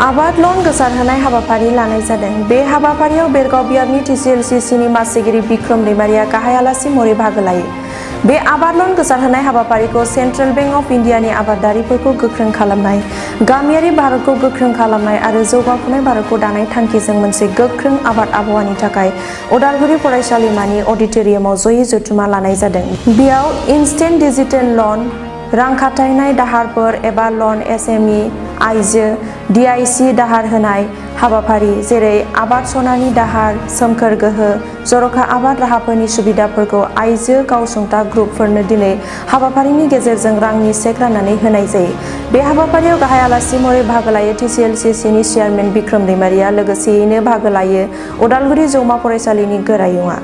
आबाद लन गोसारहोनाय हाबाफारि लानाय जादों। बे हाबाफारियाव बेरगाव बियाबनि TCLCCनि मासिगिरि बिक्रम दैमारिया गाहाय आलासि महरै बाहागो लायो। बे आबाद लन गोसारहोनाय हाबाफारिखौ सेन्ट्रेल बेंक अफ इन्डियानि आबादारिफोरखौ गोख्रों खालामनाय, गामियारि भारतखौ गोख्रों खालामनाय आरो जौगाफुनाय भारतखौ दानाय थांखिजों मोनसे गोख्रों आबाद आबहावानि थाखाय उदालगुरि फरायसालिमानि अडिट'रियामाव जयै जथुमा लानाय जादों। बेयाव इन्स्टेन्ट डिजिटेल लन, रां खाथायनाय दाहारफोर एबा लन SME, आइजो, DIC दाहार होनाय हाबाफारि जेरै आबाद सनानि दाहार, सोमखोर गोहो, जर'खा आबाद राहाफोरनि सुबिदाफोरखौ आइजो गावसुंथा ग्रुपफोरनो दिनै हाबाफारिनि गेजेरजों रांनि चेक राननानै होनाय जायो। बे हाबाफारियाव गाहाय आलासि महरै बाहागो लायो TCLCCनि चेयारमेन बिक्रम दैमारिया, लोगोसेयैनो बाहागो लायो उदालगुरि जौमा फरायसालिनि गोरायुंआ।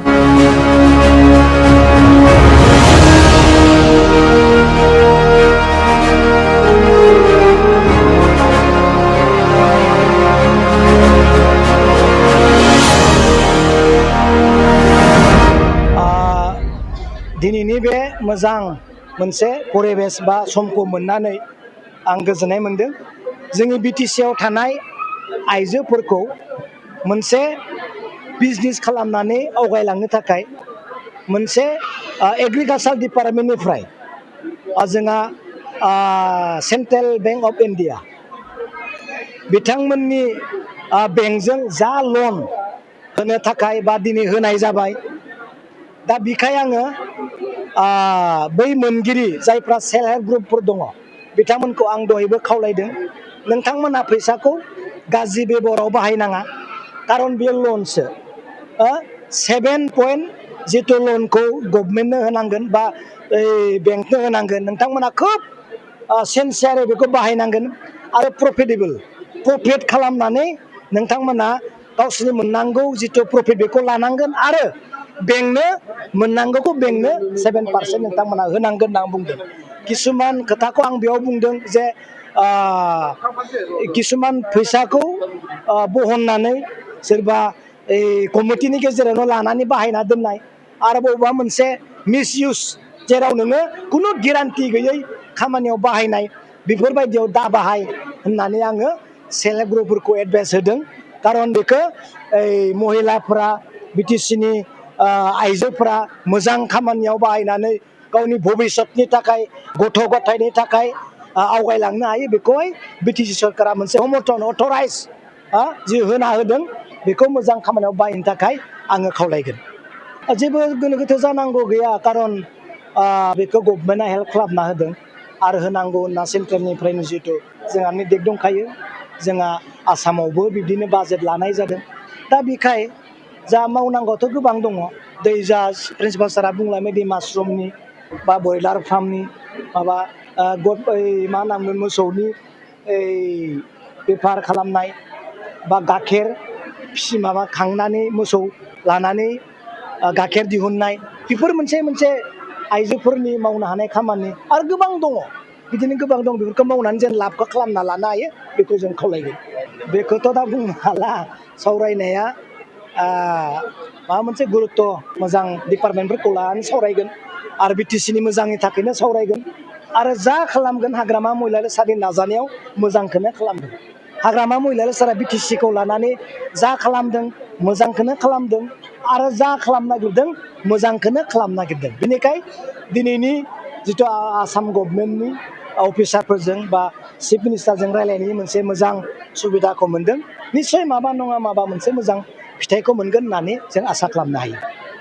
दिनैनि बे मोजां मोनसे परिबेस बा समखौ मोननानै आं गोजोननाय मोनदों। जोंनि BTCआव थानाय आइजोफोरखौ मोनसे बिजनेस खालामनानै आवगायलांनो थाखाय मोनसे एग्रिकालचार डिपार्टमेन्टनिफ्राय जोंहा सेन्ट्रेल बेंक अफ इन्डिया बिथांमोननि बेंकजों जा लन होनो थाखाय बा दिनै होनाय जाबाय। दा बिखाय आङो बै मोनगिरि जायफ्रा सेल्फ हेल्प ग्रुपफोर दङ बिथांमोनखौ आं दहायबो खावलायदों, नोंथांमोना फैसाखौ गाज्रि बेबहाराव बाहायनाङा, खारन बे लनसो 7 जिथु लनखौ गभमेन्टनो होनांगोन बा बेंकनो होनांगोन, नोंथांमोना खोब सिनसियारै बेखौ बाहायनांगोन आरो प्रफिट खालामनानै नोंथांमोना गावसोरनि मोननांगौ जिथु प्रफिट बेखौ लानांगोन आरो बेंकनो मोननांगौखौ बेंकनो 7% नोंथांमोना होनांगोन होनना बुंदों। किसुमान खोथाखौ आं बेयाव बुंदों जे किसुमान फैसाखौ बहननानै सोरबा कमिटिनि गेजेरावनो लानानै बाहायना दोननाय आरो बबेबा मोनसे मिसइउस जेराव नोङो खुनु गेरान्टि गैयै खामानियाव बाहायनाय, बेफोरबायदियाव दा बाहाय होननानै आङो सेल्फ हेल्प ग्रुपफोरखौ एडभाइस होदों। खारन बेखौ महिलाफ्रा BTCनि आइजोफोरा मोजां खामानियाव बाहायनानै गावनि भबिसतनि थाखाय, गथ' गथायनि थाखाय आवगायलांनो हायो। बेखौहाय BTC सरकारा मोनसे अथराइज जि होना होदों, बेखौ मोजां खामानियाव बाहायनो थाखाय आङो खावलायगोन। जेबो गोनो गोथो जानांगौ गैया, खारन बेखौ गभमेन्टआ हेल्प खालामना होदों आरो होनांगौ होनना सेन्ट्रेलनिफ्रायनो जिहेथु जोंहा निर्देश दंखायो। जोंहा आसामावबो बिब्दिनो बाजेट लानाय जादों। दा बेखाय जा मावनांगौआथ' गोबां दङ। दै जा प्रिन्सिपाल सारा बुंलांनाय बायदि मासरुमनि बा ब्रयलार फार्मनि माबा मा होनांगोन मोसौनि बेफार खालामनाय बा गाइखेर खांनानै मोसौ लानानै गाइखेर दिहुननाय, बेफोर मोनसे आइजोफोरनि मावनो हानाय खामानि आरो गोबां दङ। बिदिनो गोबां दं, बेफोरखौ मावनानै जों लाबखौ खालामना लानो हायो, बेखौ जों खावलायगोन। बेखौथ' दा बुंनो हाला, सावरायनाया माबा मोनसे गुरुत्त मोजां डिपार्टमेन्टफोरखौ लानानै सावरायगोन आरो BTCनि मोजांनि थाखायनो सावरायगोन आरो जा खालामगोन हाग्रामा महिला सारनि नाजानायाव मोजांखौनो खालामदों। हाग्रामा महिला सारा BTCखौ लानानै जा खालामदों मोजांखौनो खालामदों आरो जा खालामनो नागिरदों मोजांखौनो खालामनो नागिरदों। बेनिखायनो दिनैनि जिथु आसाम गभमेन्टनि अफिसारफोरजों बा चिफ मिनिस्टारजों रायलायनायनि मोनसे मोजां सुबिदाखौ मोनदों। निस्सय माबा नङा माबा मोनसे मोजां फिथाइखौ मोनगोन होननानै जों आसा खालामनो हायो।